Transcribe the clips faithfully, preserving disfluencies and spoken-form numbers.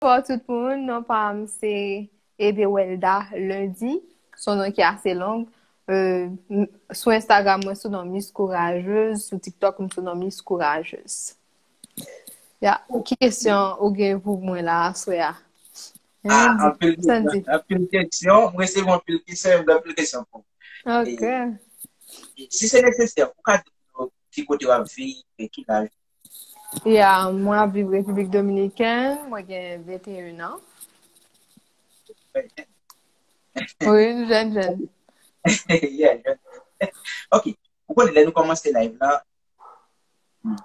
Bonjou tout moun, non pa m se Ebewelda Lundi, se yon non ki ase long. Euh, m- sou Instagram mwen sou non Miss Courageuse, sou TikTok m sou non Miss Courageuse. Ya, ki kesyon ou gen pou mwen la aswè a? Ah, anpil kesyon, anpil kesyon. Mwen resevwa anpil kesyon, mwen gen anpil kesyon pou ou. Ok. E, si se nesesè, ou ka di nou ki kote w ap viv e ki laj. Ya, mwen ap viv Repiblik Dominikèn, mwen gen venteyen an. Wi, m jèn jèn. Yeah, jèn. Ok. Ou konnen lè nou kòmanse live la,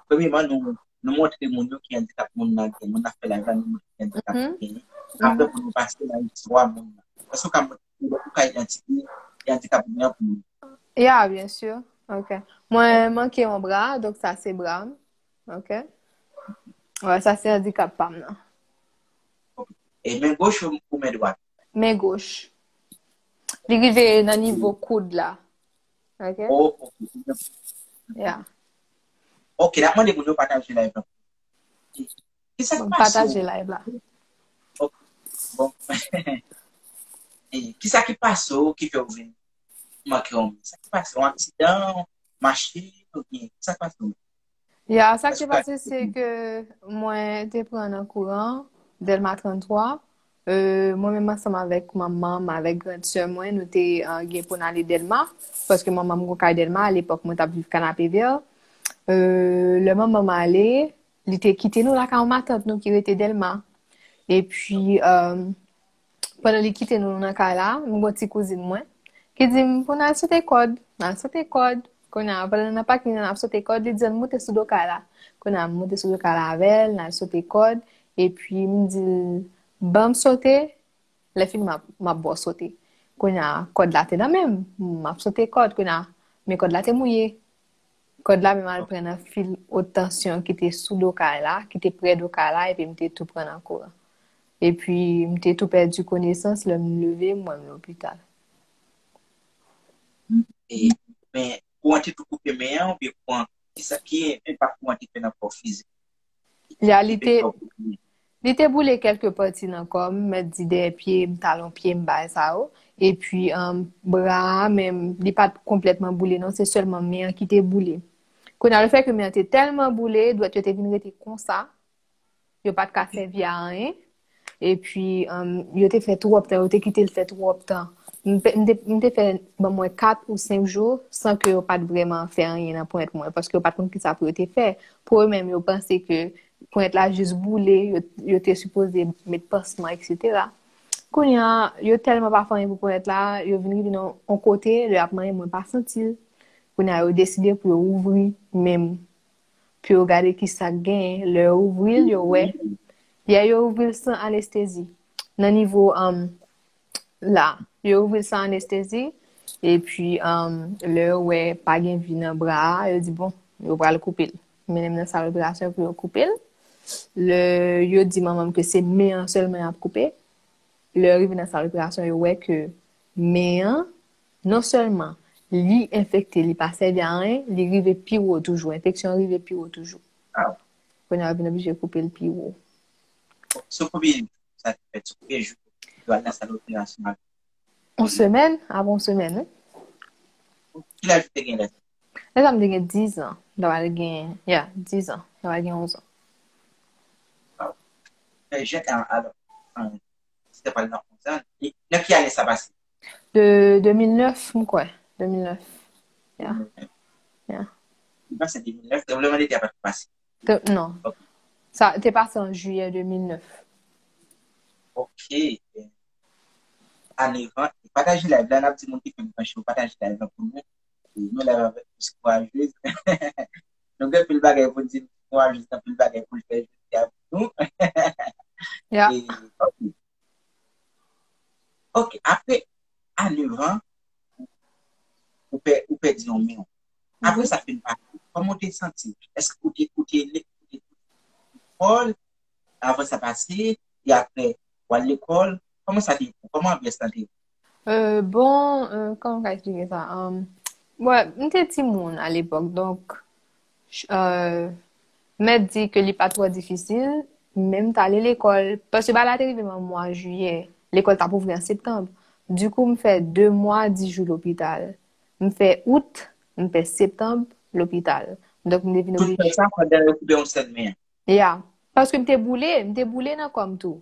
premyèman nou nou montre moun yo ki andikap moun nan gen. Moun nan fè live la, nou montre ki andikap li genyen. Apre pou nou pase nan istwa moun nan. Èske ou ka montre ou ka idantifye ki andikap ou gen pou moun? Ya, byen si. Ok. Mwen manke yon bra, donk sa se bra m. Ok. Wè, sa se andikap pa m nan. E men goch ou, ou men dwat? Men goch. Li rive nan nivo koud la. Ok. Oh, ok. Ya. Ok, n ap mande moun yo pataje live la. Kisa ki Bon, pase pataje w? Live la. Ok, bon. E kisa ki pase w ki fè w vin manke yon? Sa ki pase w? Yon aksidan, machin, oubyen kisa ki pase w? Ya, sa ki te Èske w ka pase se ke mwen te pran nan kouran, Dèlma tranntwa. Euh, mwen menm ansanm avèk manman m, avèk grand sè mwen, nou te euh, gen pou n ale Dèlma, paske manman m gon kay Dèlma, alepòk mwen t ap viv Kanapevè. Euh, lè manman m ale, li te kite nou lakay yon matant nou ki rete Dèlma. Epi, euh, pandan li kite nou nan kay la, m gon ti kouzin mwen ki di m pou n al sote kòd. N al sote kòd. Kounye a, pandan n nan pakin an, n ap sote kòd, li di n moute sou do kay la. Kounye a, m moute sou do kay la avè l, n al sote kòd. Epi m di l, ban m sote, lè fini m ap, m ap ba w sote. Kounye a, kòd la te nan men m, m ap sote kòd. Kounye a, men kòd la te mouye. Kòd la menm al pran nan fil wot tansyon ki te sou do kay la, ki te prè do kay la, epi m te tou pran nan kouran. Epi m te tou pèdi konesans, lè m leve, m wè m lopital. E, men, kouran te tou koupe men an, oubyen kouran, kisa ki enpak kouran te fè nan kò fizik? Ya, li te, li te boule kèlke pati nan kò m, mèt di dèyè pye m, talon pye m, bagay sa yo. Epi, um, bra a menm, li pa t konplètman boule non, se sèlman men an ki te boule. Kounye a, lefètke men an te tèlman boule, dwèt yo te vin rete konsa, yo pa t ka sèvi a anyen. Epi, um, yo te fè twòp tan, yo te kite l fè twòp tan. M pe- m te, m te fè ban mwen kat ou senk jou san ke yo pa t vrèman fè anyen nan pwent mwen, paske yo pa t konn kisa pou yo te fè. Pou yo menm, yo panse ke pwent la jis boule, yo, yo te sipoze met pansman, etsetera. Kounye a, yo tèlman pa fè anyen pou pwent la, yo vin rive nan yon kote, lè y ap manyen, mwen pa santi l. Kounye a, yo deside pou yo ouvri men m pou yo gade ki sa k genyen. Lè yo ouvri l, yo wè. Yè yo ouvri l san anestezi. Nan nivo um, la, yo ouvri l san anestezi. Epi, um, lè yo wè pa gen vi nan bra a, yo di, bon, yo pral koupe l. Mennen m nan sal operasyon pou yo koupe l. Lè yo di manman m ke se men an sèlman y ap koupe, lè yo rive nan sal operasyon, yo wè ke men an, non sèlman li enfekte, li pa sèvi a anyen, li rive pi wo toujou. Enfeksyon an rive pi wo toujou. Ah. Kounye a, yo vin oblije koupe l pi wo. Sou konbyen jou sa te fèt? Sou konbyen jou yo al nan sal operasyon avè w? Yon semèn, apre yon semèn, wi. Ki laj ou te gen lè sa? Lè sa m te gen diz an. M ta pral gen, ya, diz an. M ta pral gen onz an. Fè jèn, alò, se te pral nan onz an. E nan ki ane sa pase? De de mil nèf, m kwè. De mil nèf. Ya. Ya. Li pase de mil nèf, tranblemanntè a pa t pase. Te- non. Sa te pase an jiyè de mil nèf. Ok. A nevan, pataje live la, n ap di moun ki fèk branche yo, pataje live la pou nou. E nou live avèk Miss Courageuse. Nou gen pil bagay pou di Miss Courageuse, gen pil bagay pou l fè jodi a pou nou. Ya. E, ok. Ok, apre a nevan, ou pè, ou pèdi yon men w. Apre sa fin pase, kòman w te santi w? Èske ou te, ou te, ou te lekòl avan sa pase, e apre w al lekòl? Kòman sa te ye pou ou? Kòman anbyans lan te ye? Euh, bon, euh, kòman m ka eksplike sa? Um, wè, m te timoun alepòk, donk, ch- euh, mèt di ke li pa twò difisil, Men m t ale lekòl, paske bagay la te rive m an mwa jiyè. Lekòl t ap ouvri an septanm. Dikou, m fè de mwa, dis jou lopital. M fè out, m fè septanm, lopital. Donk, m te vin oblije. Tout fè sa pandan yo koupe yon sèl men. Ya. Paske m te boule, m te boule nan kò m tou.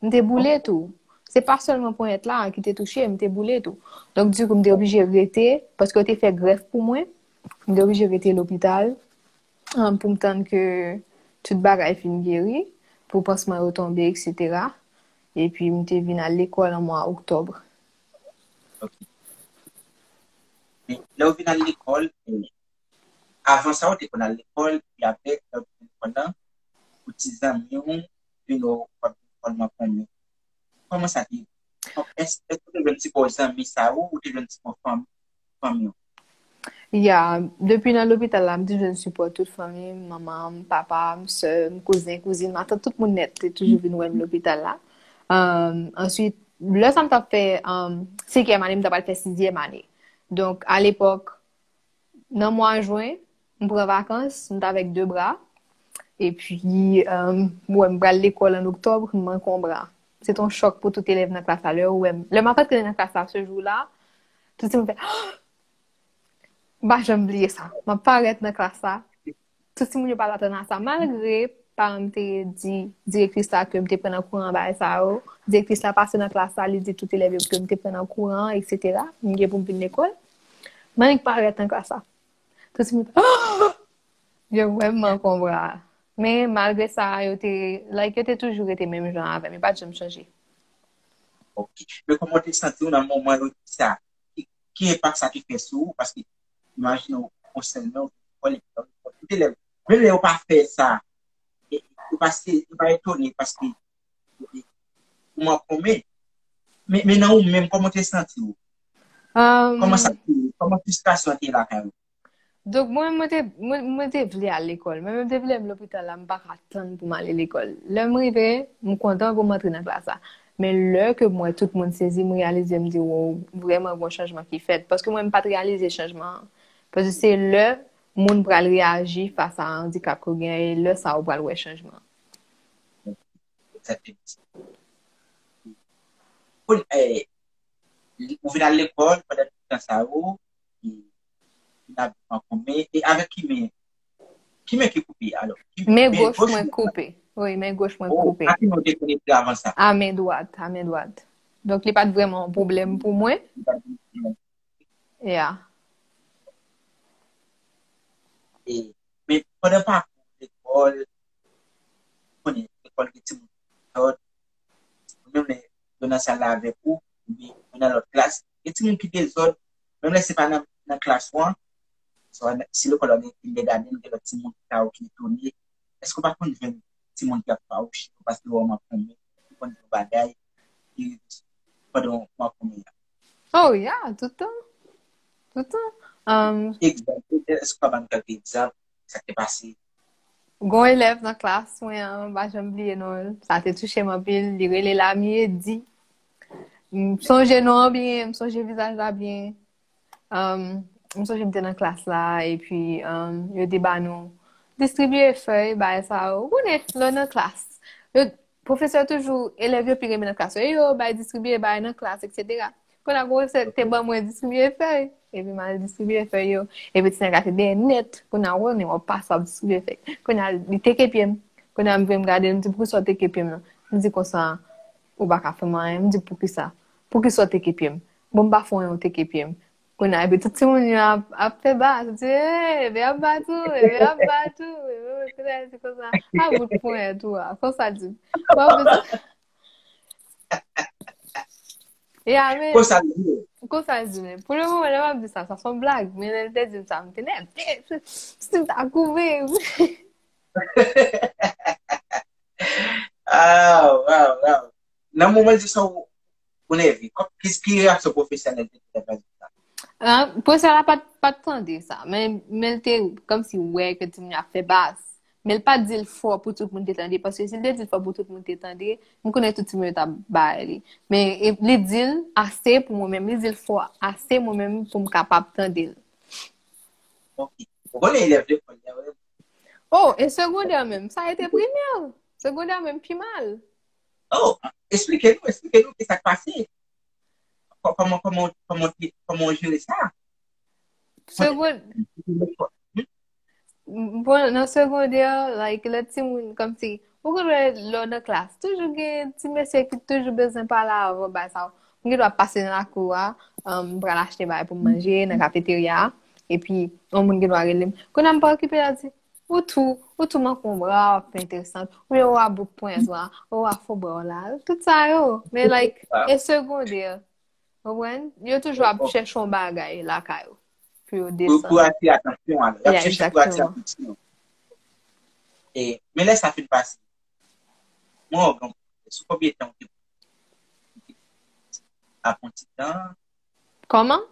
M te boule tou. Se pa sèlman ponyèt la ki te touche, m te boule tou. Donk, dikou, m te oblije rete, paske yo te fè grèf pou mwen. M te oblije rete lopital, um, pou m tann ke tout bagay fin geri, pou pansman yo tonbe, etsetera. Epi, m te vin al lekòl an mwa oktòb. Ok. Men, lè w vin al lekòl, eh, avan sa, w te konn al lekòl, epi apre, lè w te lekòl la, ou ti zanmi w, you know, w ap lekòl nan fanmi. Kòman sa te ye? Èske, èske w te jwenn sipò zanmi sa yo, ou te jwenn sipò fanmi, fanmi w? Ya, depi nan lopital la, m te jwenn sipò tout fanmi m, manman m, papa m, sè m, kouzen, kouzin, matant, tout moun nèt te toujou vin wè m lopital la. Um, answit, lè sa m t ap fè um, senkyèm ane, m t ap al fè sizyèm ane. Donk, alepòk, nan mwa jen, m pran vakans, m t avèk de bra. Epi, um, m wè m pral lekòl an oktòb, m manke yon bra. Se te yon chòk pou tout elèv nan klas la. Lè yo wè m, lè m ap antre nan klas la se jou la, tout se m fè, m pa janm bliye sa. M ap parèt nan klas la. Tout timoun yo pa t atann a sa. Malgre paran m te di direktris la ke m te pran nan kouran bagay sa yo, direktris la pase nan klas la, li di tout elèv yo ke m te pran nan kouran, etsetera. M gen pou m vin lekòl. M annik parèt nan klas la. Tout timoun, yo wè m manke yon bra. Men malgre sa, yo te, like, yo te toujou rete menm jan avè m. Yo pa t janm chanje. Ok. Men kòman w te santi w nan moman yo di sa? Ki, ki enpak sa te fè sou ou? Paske, imajine w, yon sèl men, w lekòl, lekòl, lekòl, tout elèv. Menm lè yo pa fè sa, e, yo pa se, yo pa etone paske, e, ou manke yon men. Men, men nan ou menm, kòman w te santi w? Kòman sa te ye? Kòman fristrasyon an te ye lakay ou? Donk, mwen, mwen te, mwen, mwen te vle al lekòl. Mwen menm te vle m lopital la, m pa ka tann pou m ale lekòl. Lè m rive, m kontan pou m antre nan klas la. Men lè ke m wè tout moun sezi, m reyalize, m di, wow, vrèman, gen yon chanjman ki fèt. Paske mwen, m pa t reyalize chanjman an. Paske se lè moun pral reyaji fas a andikap ke w genyen, e lè sa a ou pral wè chanjman an. Egzakteman. Bon, eh, ou vin al lekòl pandan tout tan sa yo, e, vin ap viv an komen, e avèk ki men, ki men ki koupe, alò? Ki, men goch mwen koupe. Wi, men goch mwen koupe. A ki men w te konekte avan sa? A men dwat, a men dwat. Donk, li pa t vrèman yon pwoblèm pou mwen. Ya. E, men pandan pakou lekòl, konnen lekòl gen timoun dezòd, menm lè yo nan sal la avèk ou, oubyen yo nan lòt klas, gen timoun ki dezòd, menm lè se pa nan, nan klas ou an, swa si lekòl ou an gen kindergarten, gen lòt timoun ki la ou ki etone, èske w pa konn jwenn timoun ki ap fawouche ou paske yo wè w manke yon men, ki konn di w bagay, ki pandan w manke yon men an? Oh, yeah, tout tan. Tout tan. Um, Egzanp, èske w ka ban m kèk egzanp sa k te pase? Gen yon elèv nan klas mwen an, m pa janm bliye non l. Sa te touche m anpil. Li rele Lamie Di. M sonje non an byen, m sonje vizaj la byen. Um, m sonje m te nan klas la, epi um, yo te ba nou distribiye fèy, bagay sa yo. Ou konnen, lè w nan klas, yo, pwofesè toujou, elèv yo pi renmen nan klas yo. E yo bay distribiye bagay nan klas, etsetera. Kounye a, pwofesè te ban mwen distribiye fèy. Epi m al distribiye fèy yo. Epi ti nèg la te dèyè nèt. Kounye a, w konnen, w ap pase, w ap distribiye fèy. Kounye a, li teke pye m. Kounye a, m vin m gade l, m di, "Poukisa w teke pye m nan?" M di konsa, "Ou pa ka fè m anyen." M di, "Poukisa? Poukisa w teke pye m?" "Bon, m pa fè w anyen, w teke pye m." Kounye a, epi tout timoun yo ap, ap fè bas, yo di, "Hey, epi ap bat ou, epi ap bat ou." Epi kounye a, se konsa, a bout ponyèt ou a, konsa di. Bon, epi sa, ya, men, konsa l di, men, pou le moman, lè m ap di sa, sa se yon blag, men lè l te di m sa, m te nève, si m ta kouri. Ah, wow, wow. Nan moman l di sa, ou, ou nève. Kò-, ki, ki reyaksyon pwofesè a te fè lè l di sa? Ah, pwofesè la pa t, pa t tande sa, men, men l te kòmsi wè ke timoun yo ap fè bas. Men l pa t di l fò pou tout moun te tande, paske si l te di l fò pou tout moun te tande, m konnen tout timoun yo t ap bay li. Men e, li di l ase pou mwen menm, li di l fò ase mwen menm pou m kapab tande l. Ok. Ou konnen elèv lekòl yo, wi. Oh, e segondè menm, sa rete primè. Segondè menm pi mal. Oh, eksplike nou, eksplike nou ki sa k pase. Kò- Kòman, kòman, kòman, kòman w jere sa? Segondè, bon, nan segondè, like, lè timoun, kòmsi, ou konn wè lè w nan klas, toujou gen ti mesye ki toujou bezwen pale avè w, bagay sa yo. Mwen gen dwa pase nan lakou a, um, m pral achte bagay pou m manje nan kafeterya a, epi yon moun gen dwa rele m. Kounye a m pa okipe, l ap di, ou tou, ou tou manke yon bra, w ap fè enteresan, oubyen ou a bout ponyèt ou a, ou a fo bra w la, tout sa yo. Men, like, e segondè. Konprann? Yo toujou ap chèche yon bagay lakay ou pou yo desann. Pou atire atansyon, alò. Y ap chèche pou atire atansyon. E, men lè sa fin pase, mwen wè w gen yon pwotèz. Sou konbyen tan w te ap yon ti tan? Kòman?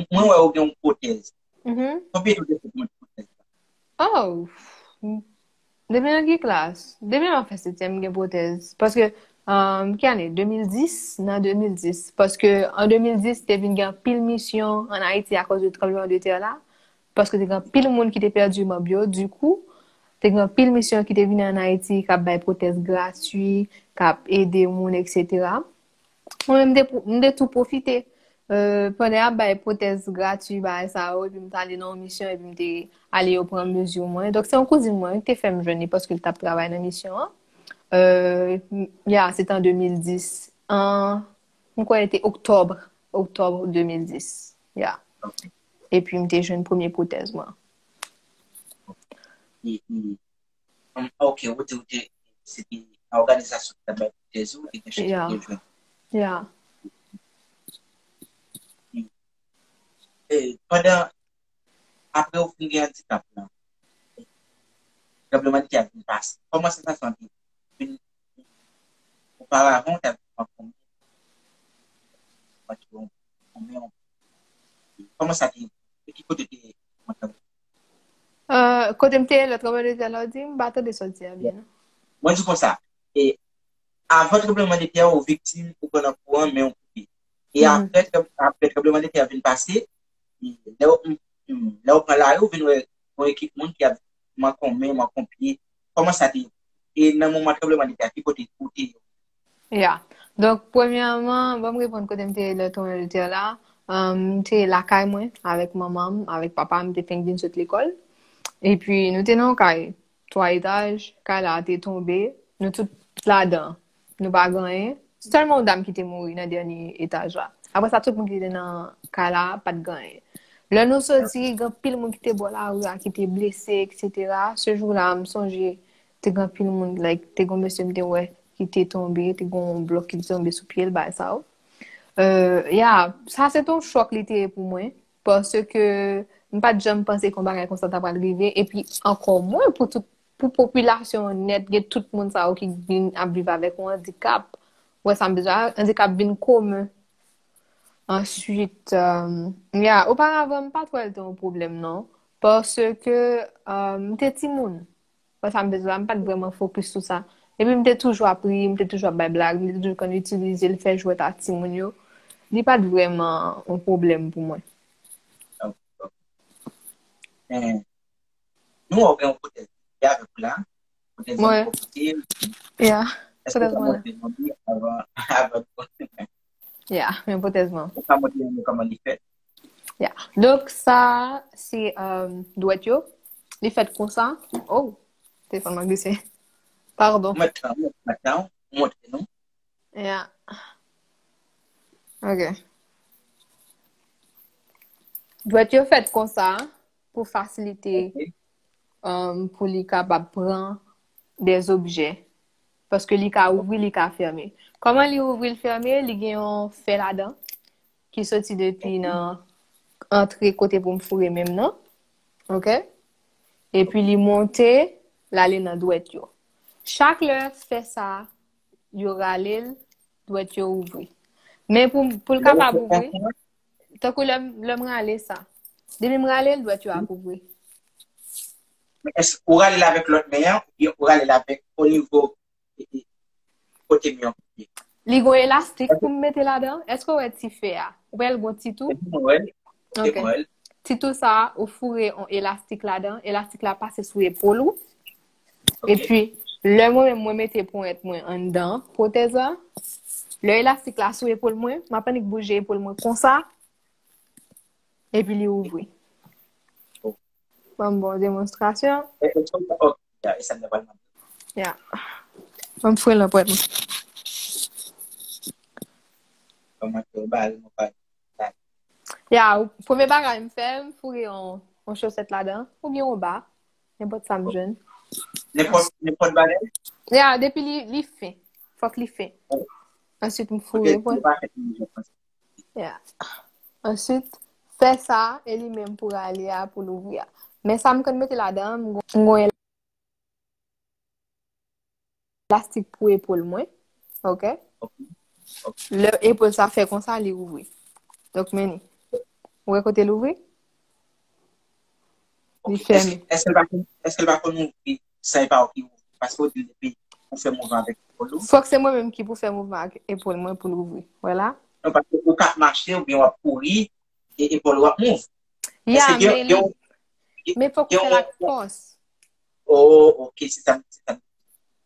Mwen wè w gen yon pwotèz. Konbyen tan w te fè pou mete pwotèz la? Oh, depi nan ki klas? Depi m ap fè setyèm, m gen pwotèz. Paske, um, ki ane? De mil dis, nan de mil dis. Paske an de mil dis, te vin gen anpil misyon ann Ayiti akoz de tranbleman de tè la. Paske te gen anpil moun ki te pèdi manm yo. Dikou, te gen anpil misyon ki te vini ann Ayiti k ap bay pwotèz gratui, k ap ede moun, etsetera. Mwen menm, m te, m te tou pwofite. Euh, pandan y ap bay pwotèz gratui, bagay sa yo, epi m t ale nan yon misyon, epi m te ale yo pran mezi mwen. Donk, se yon kouzin mwen ki te fè m jwenn li paske l t ap travay nan misyon an. Euh, m- ya, se te an de mil dis. An, m kwè se te oktòb, oktòb de mil dis. Ya. Epi m te jwenn premye pwotèz mwen. E, e, ok, ou te, ou te, se te nan òganizasyon ki t ap bay pwotèz ou, ou te gen chans pou te jwenn. Ya. E, pandan, apre ou fin gen andikap la, tranbleman de tè a vin pase. Kòman sansasyon an te vin, oparavan, ou t ap viv an fanmi, kòman sa te ye? E ki kote w te ye? Euh, kote m te ye lè tranbleman de tè la, ou di, m pa tande sa w di a byen, non. Mwen di konsa, e avan tranbleman de tè a, ou viktim, ou pran nan kouran, men w koupe. E apre, apre tranbleman de tè a vin pase, e lè w, lè w pran lari, ou vin wè yon ekip moun ki ap manke yon men, manke yon pye. Kòman sa te ye? E nan moman tranbleman de tè a, ki kote ou te ye? Ya. Donk, premyèman, ban m reponn kote m te ye lè tranbleman de tè la. Um, m te lakay mwen, avèk manman m, avèk papa m, m te fenk vin sot lekòl. Epi, nou te nan yon kay, twa etaj, kay la te tonbe, nou tout ladan. Nou pa gen anyen. Sèlman yon dam ki te mouri nan dènye etaj la. Apre sa, tout moun ki te nan kay la pa t gen anyen. Lè nou soti, gen anpil moun ki te bò lari a, ki te blese, etsetera. Se jou la, m sonje, te gen anpil moun, like, te gen yon mesye m te wè ki te tonbe, te gen yon blòk ki te tonbe sou pye l, bagay sa yo. Euh, ya, sa se te yon chòk li te ye pou mwen, paske m pa t janm panse ke yon bagay konsa ta pral rive, epi ankò mwen pou tout, pou popilasyon an nèt, gen tout moun sa yo ki vin ap viv avèk yon andikap. Ou wè sa m bezwen, andikap vin komen. Answit, euh, ya, oparavan, m pa t wè l te yon pwoblèm, non. Paske, euh, m te timoun. Wè sa m bezwen, m pa t vrèman fokis sou sa. Epi m te toujou ap ri, m te toujou ap bay blag, m te toujou konn itilize l, fè jwèt ak timoun yo. Li pa t vrèman yon pwoblèm pou mwen. Men, nou wè w gen yon pwotèz ki avèk ou la. Pwotèz an pwofite. Ya, pwotèz mwen la. Avan, avan. Ya, men pwotèz mwen. Ou ka montre nou kòman li fèt? Ya. Donk, sa, se, euh, dwèt yo. Li fèt konsa. Oh, telefòn mwen glise. Padon. Mwen tan, mwen tan, montre nou. Ya. Ok. Dwèt yo fèt konsa pou fasilite, um, pou li kapab pran de objè. Paske li ka ouvri, li ka fèmen. Kòman li ouvri, l fèmen? Li gen yon fè ladan ki soti depi nan antre kote pou m foure men m nan. Ok? Epi li monte, l ale nan dwèt yo. Chak lè fè sa, yo rale l, dwèt yo ouvri. Men pou, pou l kapab ouvri, tankou lè m, lè m rale sa. Depi m rale l, dwèt yo ap ouvri. Men èske ou rale l avèk lòt men an, oubyen ou rale l avèk o nivo, e, e, kote men an koupe? Li gon elastik pou m mete ladan. Èske w wè ti fè a? Ou wè l gon ti tou? Epi mwen wè l. Ok. Ti tou sa, ou foure yon elastik ladan. Elastik la pase sou epòl ou. Epi, Lè mwen menm mwen mete ponyèt mwen anndan pwotèz la, lè elastik la sou epòl mwen, m ap annik bouje epòl mwen konsa, epi li ouvri. Ban m bon demonstrasyon. Ya, e sa m ta pral mande. Ya. Ban m foure lanpwèt mwen. Ban mwen fè yon bagay, mwen pa. Ya, premye bagay m fè, m foure yon, yon chosèt ladan, oubyen yon ba, nenpòt sa m jwenn. Nenpòt, nenpòt bagay? Ya, depi li, li fen. Fòk li fen. Answit, m foure. Ok, pou li pa fè pi jan konsa. Ya. Answit, fè sa, e li menm pou rale a, pou l ouvri a. Men sa m konn mete ladan, m gon, m gon elastik pou epòl mwen. Ok? Ok. Ok. Lè epòl sa fè konsa, li ouvri. Donk, men li. Ou wè kote l ouvri? Li fèmen. Èske, èske l pa konn, èske l pa konn ouvri san e pa ou ki ouvri? Paske ou di l depi ou fè mouvman avèk epòl ou. Fòk se mwen menm ki pou fè mouvman ak epòl mwen pou l ouvri. Vwala. Non, paske ou ka ap mache oubyen w ap kouri, e epòl ou ap move. Ya, men li, men fòk ou fè l ak fòs. Oh, ok, se sa, se sa.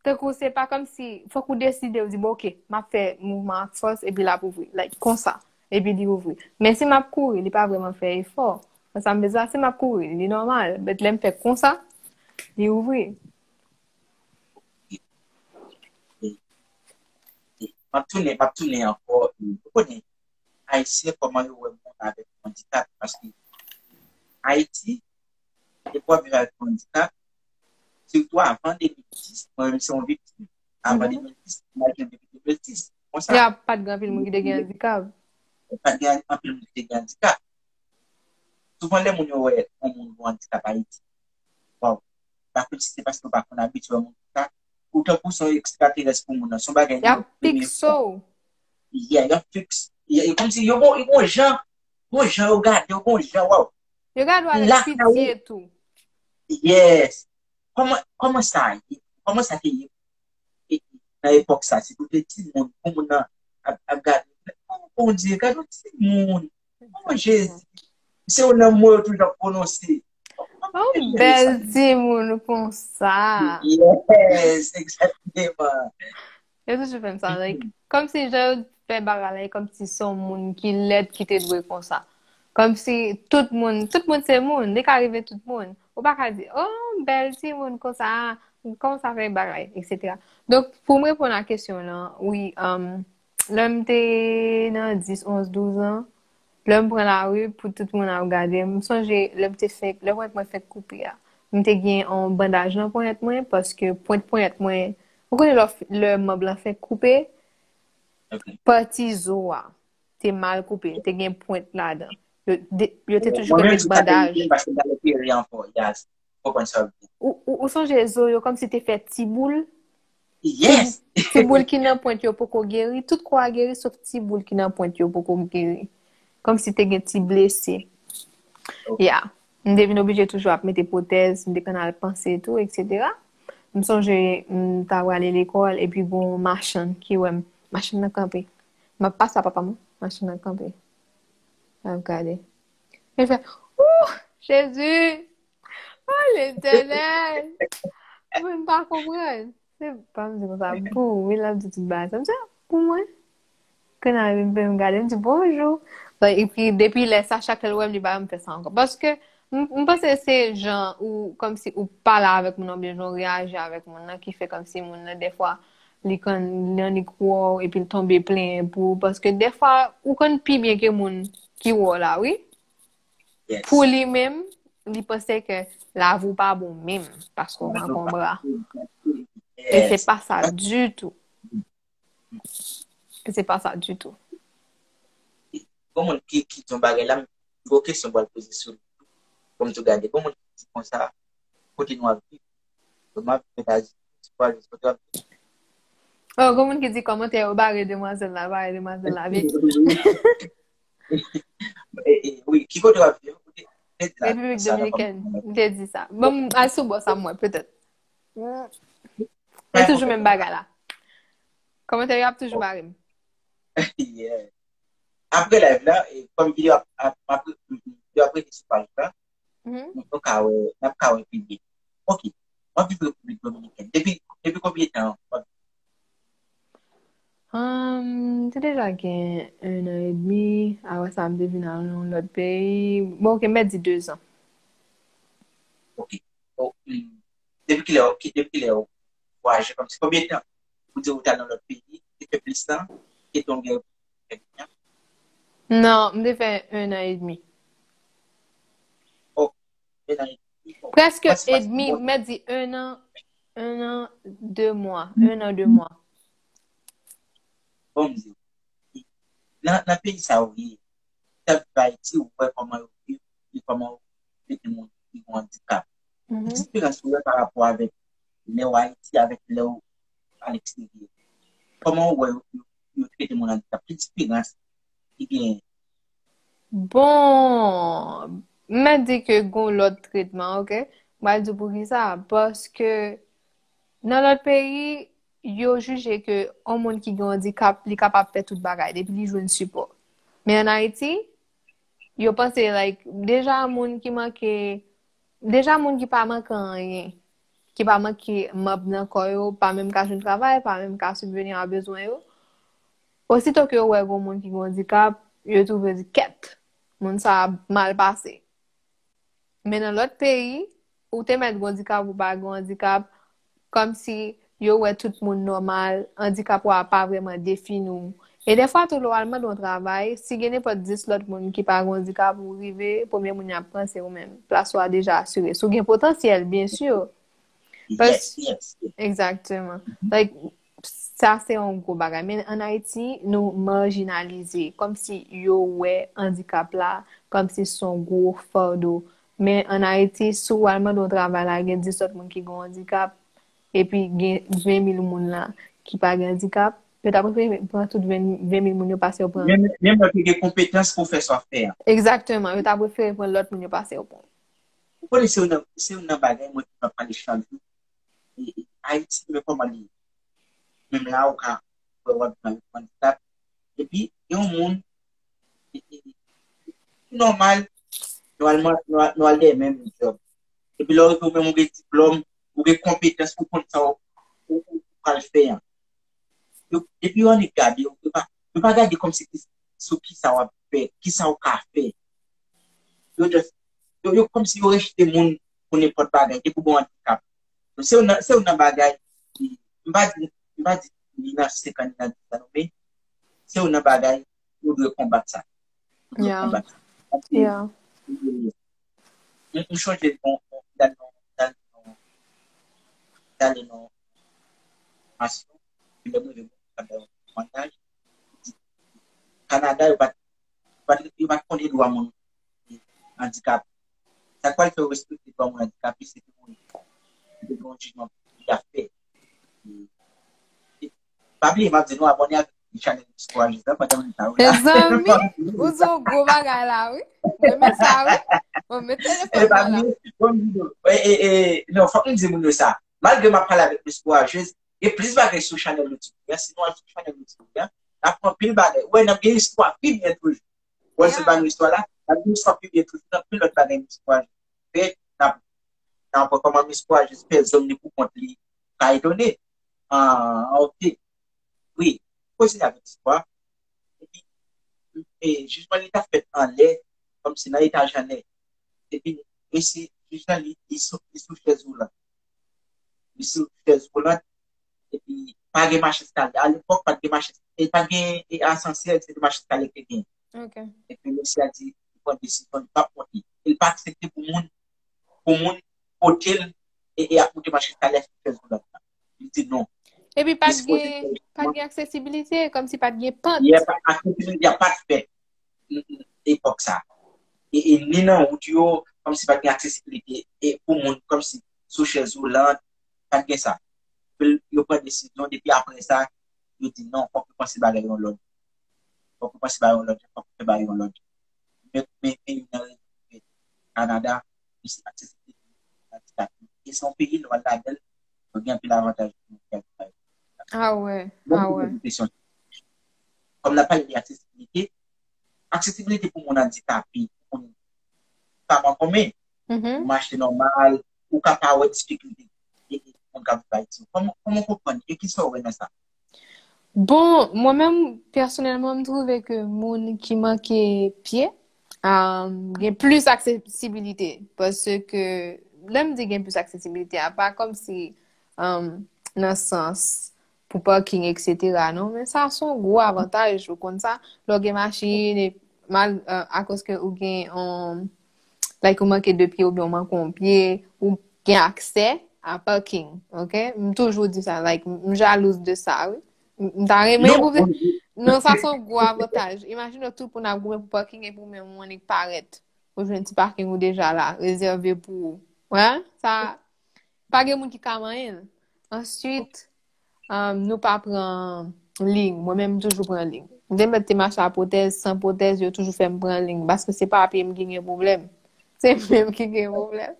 Tankou se pa kòmsi, fòk ou deside, ou di, bon, ok, m ap fè mouvman ak fòs, epi l ap ouvri. Like, konsa. Epi li ouvri. Men si m ap kouri, li pa vrèman fè efò. Sa m bezwen, si m ap kouri, li nòmal. But lè m fè konsa, li ouvri. M ap tounen, m ap tounen ankò. Ou konnen, Ayisyen, kòman yo wè moun avèk yon andikap? Paske Ayiti, depi w ap viv avèk yon andikap, sitou avan de mil dis, mwen menm se yon viktim. Avan de mil dis, mwen gen depi de mil dis. Konsa. Ya, pa t gen anpil moun ki te gen andikap. Pa t gen anpil moun ki te gen andikap. Souvan lè moun yo wè yon moun gen andikap Ayiti, waw, pa kòmsi se paske yo pa konn abitye wè moun konsa. Ou tankou se yon ekstraterès pou moun nan. Se yon bagay yo premye fwa. Y ap fikse w. Yeah, y ap fikse. Yeah, e kòmsi yo gon, yo gon jan, gon jan yo gade, yo gon jan, waw. Yo gade w avèk pitye tou. Yes. Kòman, kòman sa ye? Kòman sa te ye? E, nan epòk sa, si ou te timoun, pou moun nan ap, ap gade, oh, Bondye, gade yon timoun. Oh, Jezi. Se yon non mwen yo toujou ap pwononse. Oh, bèl timoun konsa. Yes, egzakteman. Yo toujou fè m sa, like, kòmsi jan yo fè bagay la, e kòmsi se yon moun ki lèd ki te dwe konsa. Kòmsi tout moun, tout moun se moun, li ka rive tout moun. Ou pa ka di, oh, bèl timoun konsa, konsa fè bagay, etsetera. Donk, pou m reponn a kesyon w lan, wi, um, lè m te nan dis, onz, douz an, lè m pran lari pou tout moun ap gade m, m sonje lè m te fenk, lè ponyèt mwen fenk koupe a. M te gen yon bandaj nan ponyèt mwen, paske pwent ponyèt mwen, ou konnen lè, lè manb lan fenk koupe, pati zo a te mal koupe, te gen pwent ladan. Yo, de, yo te toujou konn met bandaj. Ou, ou, ou sonje zo yo kòmsi te fè ti boul? Yes. Ti, ti boul ki nan pwent yo poko geri, tout kò a geri, sof ti boul ki nan pwent yo poko geri. Kòmsi te gen ti blese. Ok. Ya. M te vin oblije toujou ap mete pwotèz, m te konn al panse tou, etsetera. M sonje m ta prale lekòl, epi gon machann ki wè m, machann nan kanpe. M ap pase a papa m, machann nan kanpe. L ap gade. Li fè, ouh, Jezi! Oh, Letènèl! Mwen pa konprann. Se pa m di konsa, pou ou, wi, l ap di tout bagay sa. M di, ah, pou mwen? Kounya li vin pou m gade, m di, bonjou. Like, epi, depi lè sa, chak lè l wè m, li pa janm fè sa ankò. Paske, m, m panse se jan ou, kòmsi ou pale avèk moun nan, oubyen jan ou reyaji avèk moun nan, ki fè kòmsi moun nan, dèfwa, li konn, li annik wè w, epi l tonbe plenyen pou ou. Paske dèfwa, ou konn pi byen ke moun ki wè w la, wi. Yes. Pou li menm, li panse ke lavi w pa bon menm, paske w manke yon bra. E se pa sa ditou. E se pa sa ditou. Gon moun ki, ki di yon bagay la, m gon kesyon pou al poze sou li. Pou m tou gade. Gon moun ki di konsa, kote nou ap viv? Yo, m ap viv Etazini, se pa jis kote w ap viv. Oh, gon moun ki di kòmantè yo bare demwazèl la, bare demwazèl la, vit. E, e, wi, ki kote w ap viv? Ou te, te di la, Repiblik Dominikèn, m te di sa. Bon, m al sou bò sa m wè, petèt. Se toujou menm bagay la. Kòmantè yo ap toujou bare m. Yeah. Apre live la, e, kòm videyo ap, ap, ap, videyo ap rete sou paj la, nou, nou ka wè, n ap ka wè pi byen. Ok. W ap viv Repiblik Dominikèn. Depi, depi konbyen tan w ap Hum, te deja gen un an edmi. Apre sa, m te vin al nan yon lòt peyi. Bon, ok, m mèt di de zan. Ok. Bon, hmm. Depi kilè, ok, depi kilè w vwayaje kòmsi? Konbyen tan? Ou di ou t al nan lòt peyi, te fè plis tan, e ton gen. Non, m te fè un an edmi. Oh, un an edmi. Bon, Prèske edmi, m mèt di un an, un an, de mwa, un an, de mwa. Bon, m di, nan, nan peyi sa ou ye, tank Ayiti, ou wè kòman yo viv, e kòman yo trete moun ki gen andikap. Ki diferans ou wè pa rapò avèk lè w Ayiti avèk lè w aleksteryè? Kòman ou wè yo, yo, yo trete moun andikap? Ki diferans ki genyen? Bon, m mèt di ke gon lòt tretman, ok? M pral di w poukisa. Paske nan lòt peyi, yo jije ke yon moun ki gen andikap, li kapab fè tout bagay, depi li jwenn sipò. Men ann Ayiti, yo panse, like, deja moun ki manke, deja moun ki pa manke anyen, ki pa manke manb nan kò yo, pa menm ka jwenn travay, pa menm ka sibveni a bezwen yo. Osito ke yo wè gon moun ki gen andikap, yo twouve di kèt, moun sa a mal pase. Men nan lòt peyi, ou te mèt gen andikap ou pa gen andikap, kòmsi yo wè tout moun nòmal, andikap ou a pa vrèman defini w. E dèfwa tou, lè w al mande yon travay, si gen nenpòt dis lòt moun ki pa gen andikap, ou rive, premye moun y ap pran se ou menm. Plas ou a deja asire. Si w gen potansyèl, byen si. Yes, yes. Egzakteman. Like, sa se yon gwo bagay. Men ann Ayiti, nou majinalize. Kòmsi yo wè andikap la, kòmsi se yon gwo fado. Men ann Ayiti, si w al mande yon travay la, gen dis lòt moun ki gen yon andikap, epi gen ven mil moun la ki pa gen andikap, yo ta prefere pran tout ven mil moun yo pase yo pran. Menm, menm lè w te gen konpetans pou fè sa w fè a. Egzakteman, yo ta prefere pran lòt moun yo pase yo pran. Ou konnen se youn nan, se youn nan bagay mwen toujou ap pale chak jou. E, e, Ayiti, men kòman li ye. Menm la, ou ka wè w ap viv avèk yon andikap. Epi, gen yon moun, e, e, ki nòmal, nou al, nou al, nou al dèyè menm djòb. Epi lè w rive ou menm, ou gen diplòm, ou gen konpetans pou konn sa w, ou, ou, ou pral fè an. Yo, epi yo annik gade w, yo pa, yo pa gade kòmsi ki, sou ki sa w ap fè, ki sa w ka fè. Yo just, yo, yo kòmsi yo rejte moun pou nenpòt bagay, depi w gen yon andikap. Se youn nan, se youn nan bagay, m pa di, m pa di li nan senk an, li nan dis an, non, men se youn nan bagay, yo dwe konbat sa. Yo dwe konbat sa. Paske, m, m chonje, bon, bon, m t al nan, m t al nan, m t al nan fòmasyon, epi lè m rive, bon, pandan yon temwayaj, Kanada, yo pa t, yo pa t, yo pa t konnen dwa moun andikape. Sa k pral fè yo respekte dwa moun andikape, se ke moun ki te gen yon jijman pou li ap fè. E, e, pa bliye, m ap di nou abòne avèk chanèl Miss Courageuse la pandan m la, wi. Mezanmi, ou di yon gwo bagay la, wi. Mwen renmen sa, wi. Mwen met telefòn mwen la. Bon, e, e, e, non, fòk m di moun yo sa. Malgre m ap pale avèk Miss Courageuse, gen plis bagay sou chanèl YouTube la. Si nou al sou chanèl YouTube la, n ap pran pil bagay. Ou wè, n ap gen istwa pi byen toujou. Ou wè, se pa nou istwa la, n ap gen istwa pi byen toujou, n ap pil lòt bagay Miss Courageuse. Fè, n ap, n ap wè kòman Miss Courageuse fè zòn li pou kont li. Ka etone. Ah, ok. Wi, koze avèk istwa. Epi, e, jijman li ta fèt anlè, kòmsi nan etaj anlè. Epi, mesye, jij la, li, li sou, li sou chèz woulant. Li sou chèz woulant, epi pa gen macheskalye. Alepòk, pa t gen maches-, e pa t gen, e, asansè, se te macheskalye ki te gen. Epi, mesye a di, li pran desizyon, li p ap monte. E li pa aksepte pou moun, pou moun pote l, e, e ap monte macheskalye a sou chèz woulant la. Li di non. Epi pa t gen, pa t gen aksesibilite, kòmsi pa t gen pant. Yè, pa, aksesibilite a pa t fèt, mm, mm, epòk sa. E, e ni nan wout yo, kòmsi pa t gen aksesibilite, e pou moun, kòmsi sou chèz woulant, pa t gen sa. Epi yo pran desizyon, depi apre sa, yo di non, fòk yo panse bagay yon lòt. Fòk yo panse bagay yon lòt, fòk yo fè bagay yon lòt. Men, men, men, nan Kanada, li se aksesibilite pou andikape. E se yon peyi, lè w al ladan l, yo gen anpil avantaj pou moun ki andikape. Ah wè, ah wè. Kòm n ap pale de aksesibilite, aksesibilite pou moun andikape, pou moun pa mankonmen, ou mache nòmal, ou ka pa wè difikilte. moun k ap viv Ayiti yo? Kòman, kòman w konprann? E kisa w wè nan sa? Bon, mwen menm, pèsonèlman, m twouve ke moun ki manke pye, um, gen plis aksesibilite. Paske, lè m di gen plis aksesibilite, a pa kòmsi um, nan sans pou parking, et cetera, non, men sa se yon gwo avantaj, ou konn sa, lè w gen machin, e mal, uh, akoz ke ou gen, um, like, ou manke de pye oubyen ou manke yon pye, ou gen aksè a parking, ok? M toujou di sa, like, m jalouz de sa, wi. M ta renmen pou... Non, sa se yon gwo avantaj. Imajine w tout moun ap goumen pou parking epi ou menm ou annik parèt. Ou jwenn ti parking ou deja la, rezève pou ou. Wè, sa, pa gen moun ki ka manyen l. Answit, um, nou pa pran liy. Mwen menm, m toujou pran liy. M te mèt te mache a pwotèz, san pwotèz, yo toujou fè m pran liy. Paske se pa pye m ki gen pwoblèm. Se pye m ki gen pwoblèm.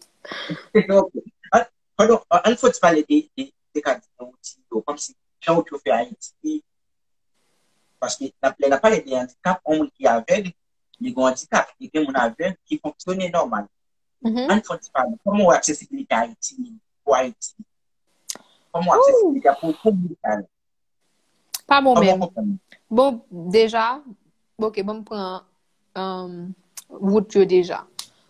An, pardon, an fò ti pale de, de, de ka di wout yo, kòmsi jan wout yo fè Ayiti, paske n ap, lè n ap pale de andikap, yon moun ki avèg, li gen andikap, e gen moun avèg ki fonksyone nòmal. An fò ti pale, kòman w wè aksesibilite Ayiti, pou Ayiti? Kòman w wè aksesibilite a pou, pou moun sa yo? Pa bon menm. Bon, deja, ok, bon, m pran um, wout yo deja.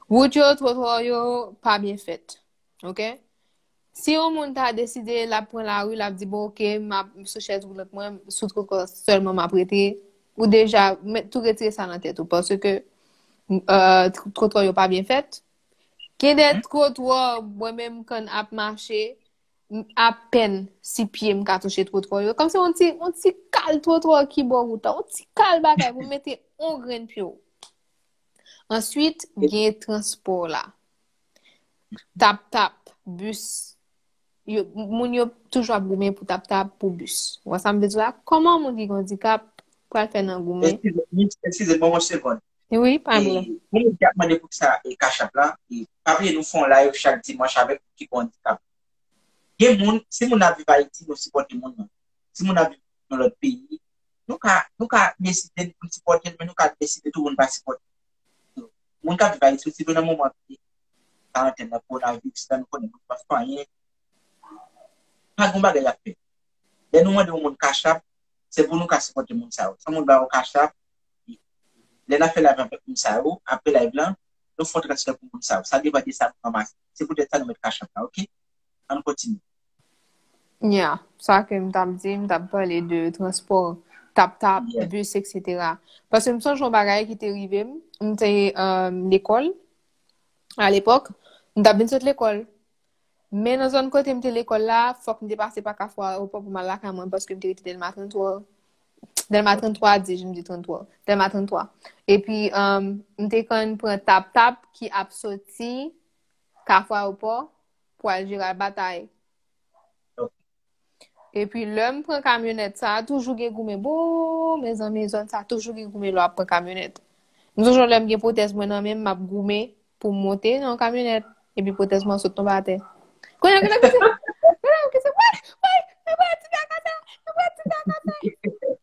Wout yo, twotwa yo, pa byen fèt. Ok? Si yon moun ta deside l ap pran lari, l ap di, bon, ok, m ap sou chèz woulant mwen, sou twotwa sèlman m ap rete, ou deja met, tou retire sa nan tèt ou. Paske uh, twotwa yo pa byen fèt. Gen de twotwa, mwen menm, kan ap mache, apèn si pye m ka touche twotwa yo. Kòmsi yon ti, yon ti kal twotwa ki bò wout la, yon ti kal bagay pou mete yon grenn pye w. Answit, gen transpò la. Tap-tap, bis. Yo, moun yo toujou ap goumen pou tap-tap, pou bis. Ou wè sa m vle di la? Kòman moun ki gen andikap pral fè nan goumen? Eskize, eskize, ban mwen yon segond. Wi, pa gen pwoblèm. Pou moun ki ap mande poukisa e Cash App la, e pa bliye nou fè yon live chak dimanch avèk moun ki gen andikap. Gen moun, si moun ap viv Ayiti, nou sipòte moun nan. Si moun ap viv nan lòt peyi, nou ka, nou ka deside pou n sipòte l, men nou ka deside tou pou n pa sipòte l. Moun k ap viv Ayiti, sitou nan moman karantèn nan, kowonaviris la, nou konnen moun pa fè anyen. Pa gen bagay y ap fè. Lè nou mande yon moun Cash App, se pou nou ka sipòte moun sa yo. Si yon moun ba yon Cash App, lè n ap fè live avèk moun sa yo, apre live lan, nou fè yon transfè pou moun sa yo. Sa depann de sa nou ranmase. Se poutèt sa nou met Cash App la, ok? Ann kontinye. Yeah, sa ke m t ap di, m t ap pale de transpò tap-tap, bis, et cetera. Paske m sonje yon bagay ki te rive m, m te um, lekòl, alepòk, m t ap vin sot lekòl. Men nan zòn kote m te lekòl la, fòk m te pase pa Kafou Ayewopò pou m al lakay mwen, paske m te rete Dèlma tranntrwa. Dèlma tranntrwa, di, j m di tranntrwa. Dèlma tranntrwa. Epi, um, m te konn pran tap-tap ki ap soti Kafou Ayewopò pou al Jeral Batay. Epi lè m pran kamyonèt sa, toujou gen goumen. Bon, mezanmi, zòn sa toujou gen goumen lè w ap pran kamyonèt. M sonje lè m gen pwotèz mwen nan men m, m ap goumen pou m monte nan yon kamyonèt. Epi pwotèz mwen sot tonbe atè. Kounye a, kounye a, kounye a, kounye a, kounye a, woy, woy, mwen pran ti fè a kase, mwen pran ti fè a kase.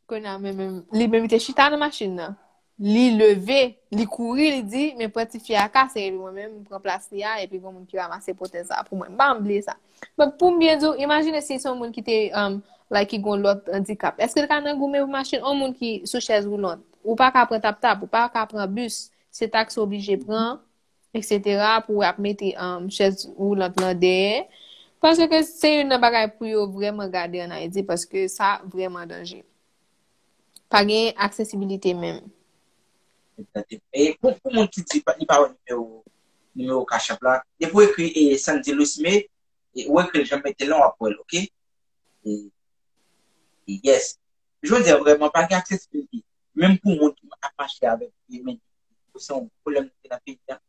Kounye a, men, men, li menm, li te chita nan machin nan. Li leve, li kouri, li di, men pran ti fè a kase, epi mwen menm, m pran plas li a, epi gen moun ki ranmase pwotèz sa pou mwen. M pa janm bliye sa. Men pou m byen di w, imajine si se yon moun ki te, um, like, ki gen yon lòt andikap. Èske l ka nan goumen pou machin? Yon moun ki sou chèz woulant, ou pa ka pran tap-tap, ou pa ka pran bis, se taksi w oblije pran, et cetera, pou w ap mete, um, chèz woulant lan dèyè. Paske se youn nan bagay pou yo vrèman gade ann Ayiti, paske sa vrèman danje. Pa gen aksesibilite menm. E pou, pou moun ki di pa, li pa wè nimewo, nimewo Cash App la, depi w ekri e Sandy Lusme, e ou ekri l jan m mete l lan, w ap wè l, ok? E, e yes. Jodi a, vrèman, pa gen aksesibilite. Menm pou moun ki ap mache avèk pye, men se yon pwoblèm ki nan peyi a.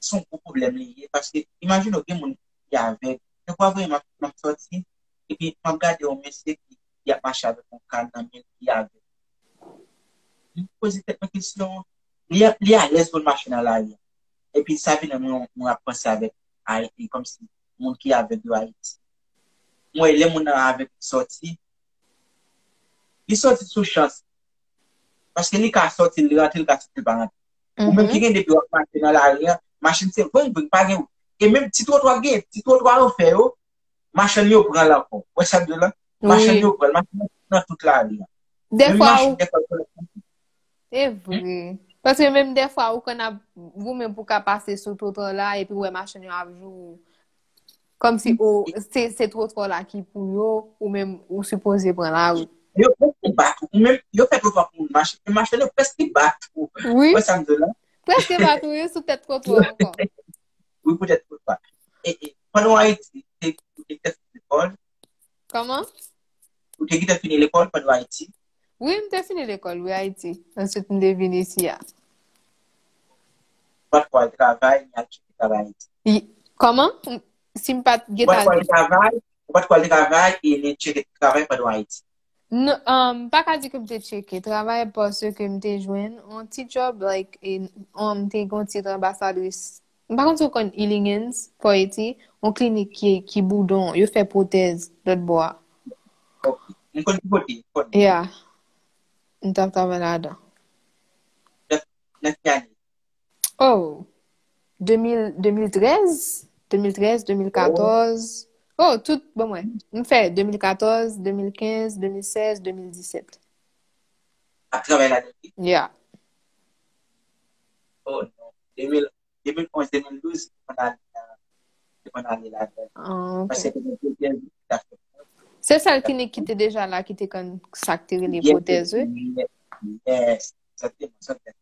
Se yon gwo pwoblèm li ye, paske imajine w gen moun ki avèg. Yon fwa vrèman, m ap sòti, epi m ap gade yon mesye ki, ki ap mache avèk yon kal nan men l ki avèg. M poze tèt mwen kesyon, li, li alèz pou l mache nan lari a. Epi sa vin nan mwen, mwen ap panse avèk Ayiti, kòmsi moun ki avèg yo Ayiti. Mwen, lè moun nan avèg li sòti, li sòti sou chans. Paske li ka sòti, li rantre, li ka sòti, li pa rantre. Ou menm ki gen depi w ap mache nan lari a, machin se vring vring, pa gen wout. E menm ti twotwa gen, ti twotwa yo fè yo, machann yo pran l ankò. Ou wè sa m di w la? Machann yo pran l, machann yo nan tout lari a. Menm machin dèfwa yo konn ap pran. E vre. Paske menm dèfwa ou konn ap, ou menm pou ka pase sou twotwa la epi w wè machann yo ap joure w. Kòmsi ou se se twotwa la ki pou yo, ou menm ou sipoze pran lari. Yo prèske bat ou, ou menm yo fè twotwa pou moun mache, men machann yo prèske bat ou. Ou wè sa m di w la? Prèske bat ou, yo sou tèt twotwa ankò. Wi, poutèt twotwa. E, e, pandan w Ayiti, ou te ou te gentan fini lekòl? Kòman? Ou te gentan fini lekòl pandan w Ayiti? Wi, m te fini lekòl, wi, Ayiti. Answit, m te vin isi a. Ou pa t ko al travay, ni al tcheke travay Ayiti? Kòman? Si m pa t gentan al travay, ou pa t ko al travay e ni tcheke travay pandan w Ayiti? Non, um, m pa ka di ke m te tcheke travay paske m te jwenn yon ti djòb, like, e, um, m te gen yon tit anbasadris. M pa konn si w konn Healing Hands, Poyeti, yon klinik ki, ki Boudon, yo fè pwotèz lòt bò a. Ok. M konn ki kote, m konn. Yeah. M t ap travay ladan. Nan ki ane? Oh, de mil, de mil trèz, de mil trèz, de mil katòz. Oh, tout, bon, mwen. M fè de mil katòz, de mil kenz, de mil sèz, de mil disèt. Ap travay ladan li? Yeah. Oh, non. De mil, de mil onz, de mil douz, te konn ale, te konn ale ladan. Ah, ok. Paske te gen pwotèz ki ta fèt. Se sèl klinik ki te deja la, ki te konn sa k te rele pwotèz, wi. Yes, egzakteman, egzakteman.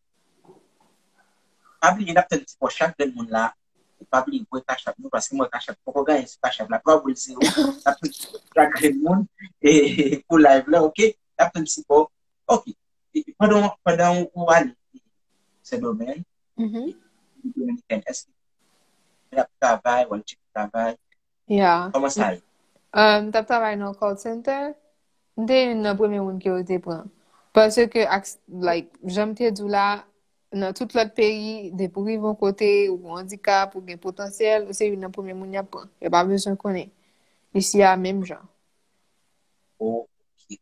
Pa bliye, n ap tann sipò chak grenn moun la. E pa bliye, voye Cash App nou, paske mwen Cash App poko genyen sou Cash App la. Twa boul zewo, n ap tann sipò chak grenn moun e, pou live la, ok? N ap tann sipò. Ok. E pandan, pandan ou ale Sendomeng, Mhm. Repiblik Dominikèn, èske w ap travay, w al tcheke travay? Yeah. Kòman sa ye? Um, m t ap travay nan call center. M te youn nan premye moun ke yo te pran. Paske, ak, like, jan m te di w la, nan tout lòt peyi, depi w rive yon kote, ou gen andikap, ou gen potansyèl, ou se youn nan premye moun y ap pran. Yo pa bezwen konnen. Isi a, menm jan. Ok.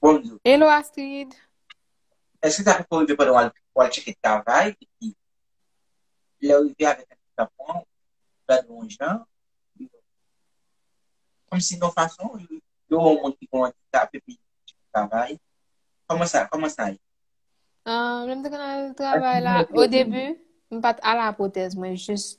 Bon, m di w. Hello, Astrid. Èske sa poko rive pandan w al, w al tcheke travay, epi lè w rive avèk andikap ou an, ou gade yon jan, kòmsi yon fason, yo wè yon moun ki gen yon andikap epi travay. Kòman sa, kòman sa ye? Ah, lè m te konn al travay la, o debi, m pa t ala pwotèz, mwen jis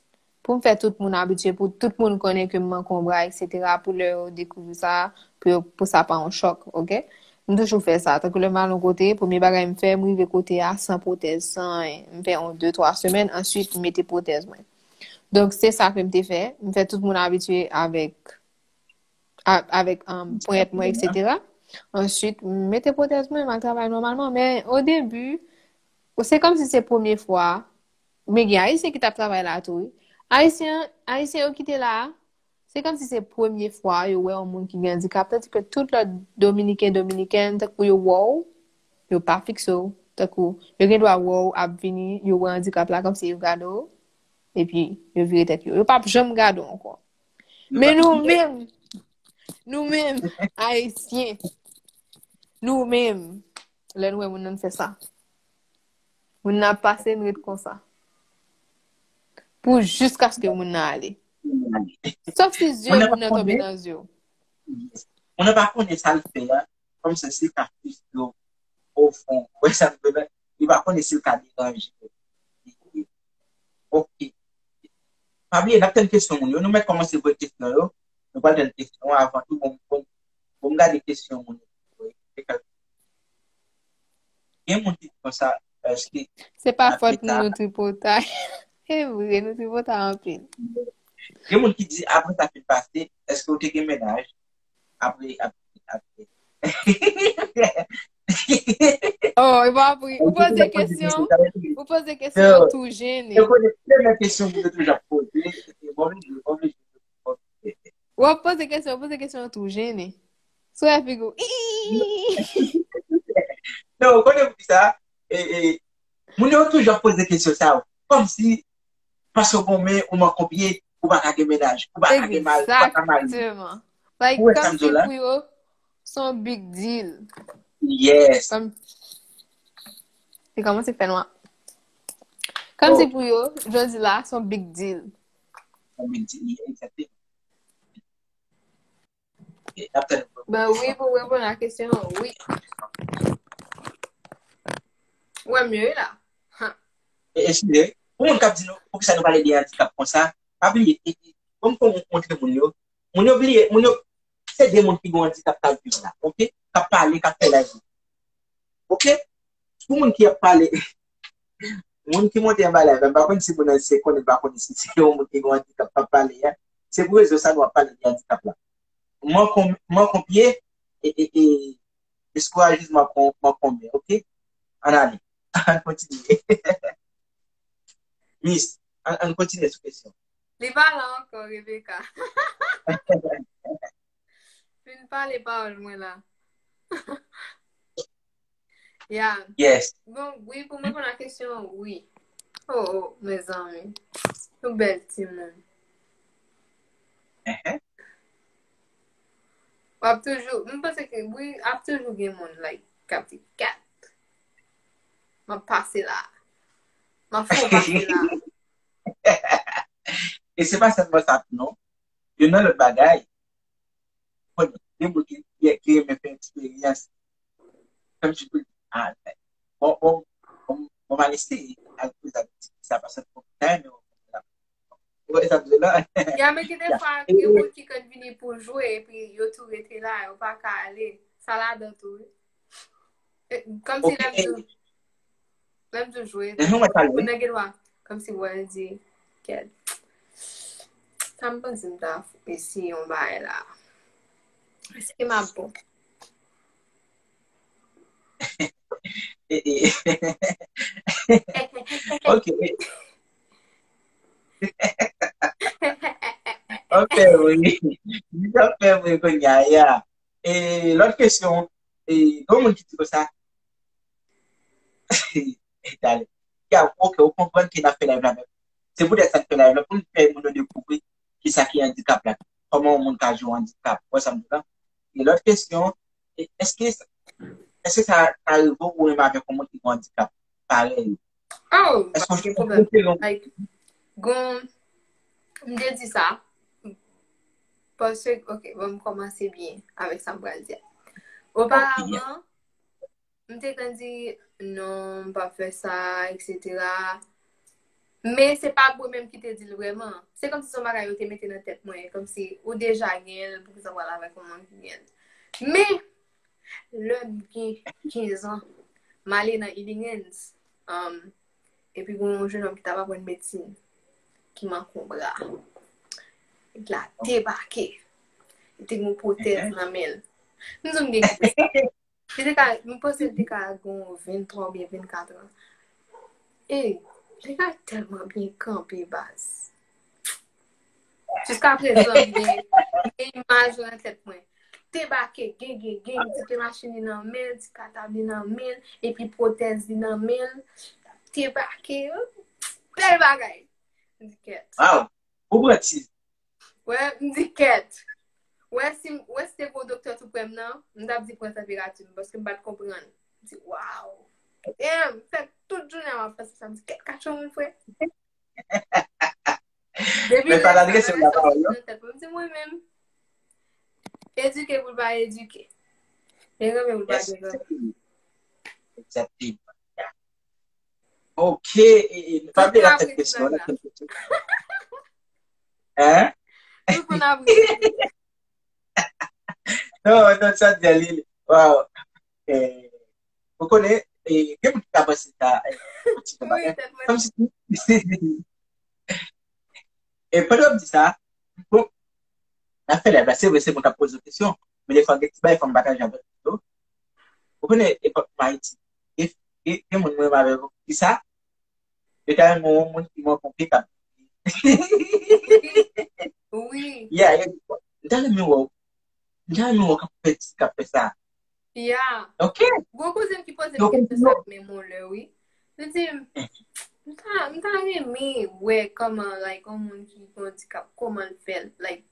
pou m fè tout moun abitye, pou tout moun konnen ke m manke yon bra, etsetera, pou lè yo dekouvri sa, pou yo, pou sa pa yon chòk, ok? M toujou fè sa. Tankou lè m al yon kote, premye bagay m fè, m rive kote a san pwotèz, san anyen. M fè yon de, twa semèn, answit, m mete pwotèz mwen. Donk, se sa ke m te fè. M fè tout moun abitye avèk, a- avèk um, ponyèt mwen, etsetera. Answit, m mete pwotèz mwen, m al travay nòmalman. Men, o debi, se kòmsi se premye fwa, men gen Ayisyen ki t ap travay la tou, wi. Ayisyen, Ayisyen yo ki te la a, se kòmsi se premye fwa yo wè yon moun ki gen andikap, tandiske tout lòt Dominiken, Dominikèn, tankou yo wè w, yo pa fikse w, tankou, yo gen dwa wè w ap vini, yo wè andikap la, kòmsi yo gade w, epi yo vire tèt yo. Yo p ap janm gade w ankò. Men nou menm, nou menm, Ayisyen, nou menm, lè nou wè moun nan fè sa, moun nan ap pase, n ret konsa. Pou jiskaske moun nan ale. Sòf si zye moun nan tonbe nan zye w. Moun nan pa konnen sa l fè a, kòmsi se ka fis yo ofon. Ou wè sa m vle di? Li pa konnen si l ka deranje. Ok. Pa bliye, n ap tann kesyon moun yo. Nou mèt kòmanse voye kesyon yo. Nou pral tann kesyon avan tou. Bon, bon, bon, m gade kesyon moun yo. Gen moun ki di konsa, èske... Se pa fòt nou, nou tripotay. E vre, nou tripotay anpil. Gen moun ki di, apre sa fin pase, èske w te gen mennaj? Apre, apre, apre. Oh, e pa pri. Ou poze kesyon, ou poze kesyon tou jennen. Yo konnen premye kesyon moun yo toujou ap poze, se bon, bon, bon. W ap poze kesyon, poze kesyon tou jennen. Sou wè figi w. Non, ou konnen poukisa? E, e, moun yo toujou ap poze kesyon sa yo. Kòmsi, paske w gonmen, ou manke yon pye, ou pa ka gen mennaj, ou pa ka gen mari, ou pa ka marye. Exactement. Like, kòmsi pou yo, se yon big deal. Yes. Kòm, li kòmanse fè nwa. Sa m di pou yo, jodi la, se yon big deal. Yon big deal, egzakteman. Ok, n ap tann. Ben wi, pou reponn a kesyon an, wi. Ou wè m ye la. Ha. E, eskize, pou moun k ap di nou, poukisa nou pale de andikap konsa, pa bliye, e, e, kòm, kòm montre moun yo, moun yo bliye, moun yo, se de moun ki gen andikap k ap viv la, ok? K ap pale, k ap fè live. Ok? Pou moun ki ap pale, moun ki monte anba live la, m pa konn si moun nan se konnen, pa konnen si se yon moun ki gen andikap k ap pale a. Se pou rezon sa nou ap pale de andikap la. Mank on, mank on pye, e, e, e, deskouraje mank on, mank on men, ok? Ann ale. Ann kontinye. Miss, ann, ann kontinye sou kesyon. Li pa la ankò, Rebecca. Fin pale pawòl mwen la. Ya. Yes. Bon, wi, pou mwen, pou la kesyon, wi. Oh, oh, mezanmi. Yon bèl timoun. Ehe. W ap toujou, m panse ke, wi, ap toujou gen moun, like, k ap di, "Kat. M ap pase la. M ap fon pase la." E se pa sèlman sa, non. Youn nan lòt bagay, konnen, gen moun ki, ki, ki renmen fè eksperyans. Kòmsi pou, ah, bon, bon, bon, bon, m al eseye al koze avèk ti fi sa, paske m ta renmen wè kòman l ap, ou wè sa m di la? Ya, men gen de fwa, gen moun ki konn vini pou jwe, epi yo tou rete la, yo pa ka ale. Sa ladan tou, wi. E, kòmsi lè m di, lè m di jwe, moun nan gen dwa, kòmsi wè l di, kèt. Sa m panse m ta eseye yon bagay la. Èske m ap bon? E, e. Ok. Ok, wi. Li ap fè wi kounye a, ya. E lòt kesyon, e, gen moun ki di konsa, e, talè. Ya, ok, ou konprann ke n ap fè live la menm. Se poutèt sa n fè live la, pou n fè moun yo dekouvri kisa ki andikap la. Kòman yon moun ka jere yon andikap. Ou wè sa m di la? E lòt kesyon, e, èske, èske sa, sa rive ou menm avèk yon moun ki gen yon andikap parèy ou? Oh, pa gen pwoblèm. Like, gon, m te di sa. Paske, ok, bon, m kòmanse byen avèk sa m pral di a. Oparavan, m te konn di, "Non, m p ap fè sa, et cetera." Men se pa mwen menm ki te di l vrèman. Se kòmsi se yon bagay yo te mete nan tèt mwen. Kòmsi ou deja gen l, poukisa w al avèk yon moun ki gen l? Men, lè m gen kenz an, m ale nan Illigan's, um, epi gen yon jenòm ki t ap aprann medsin, ki manke yon bra. Nèg la debake. Li te gen yon pwotèz nan men l. M di w m gen kenz an. Li te ka, m panse li te ka gen vennntwa oubyen vennkat an. E, li te ka tèlman byen kanpe, baz. Jiska prezan, m gen, m gen imaj yo nan tèt mwen. Debake, gen, gen, gen, ti pye machin li nan men l, ti katab li nan men l, epi pwotèz li nan men l. Debake, bèl bagay. M di kèt. Wow! Ou pran ti. Wè, m di kèt. Wè, si, wè, si te gen yon doktè tou prè m nan, m t ap di pran tanperati m, paske m pa t konprann. M di, waw. E m fè tout jounen an m ap panse sa, m di, kèt, katchon moun frè. Depi lè sa, sa soti nan tèt mwen, m di mwen menm, edike pou l pa edike. Li renmen pou l pa gen zanmi. Exactly. Ok, e, e, pa bliye nan tèt kesyon, nan tèt kesyon. Hein? Tout moun ap ri. Non, non, sa di li, waw. Eh, ou konnen, eh, gen moun ki ka panse sa, eh, ti bagay. Kòmsi, e pandan w ap di sa, bon, n ap fè live la, se vre, se moun k ap poze kesyon, men defwa gen ti bagay fò m pataje avèk nou tou. Ou konnen, epòk m Ayiti, gen, gen, gen moun mwen avè yo, ki sa? Yo ta renmen wè yon moun ki manke yon pye k ap. Wi. Yeah, yeah. M ta renmen wè w. M ta renmen wè w k ap fè, k ap fè sa. Yeah. Ok. Gon kouzen m ki poze m kesyon sa menm yon lè, wi. Li di m, m ta, m ta renmen wè kòman, like, yon moun ki gen andikap, kòman l fè l. Like,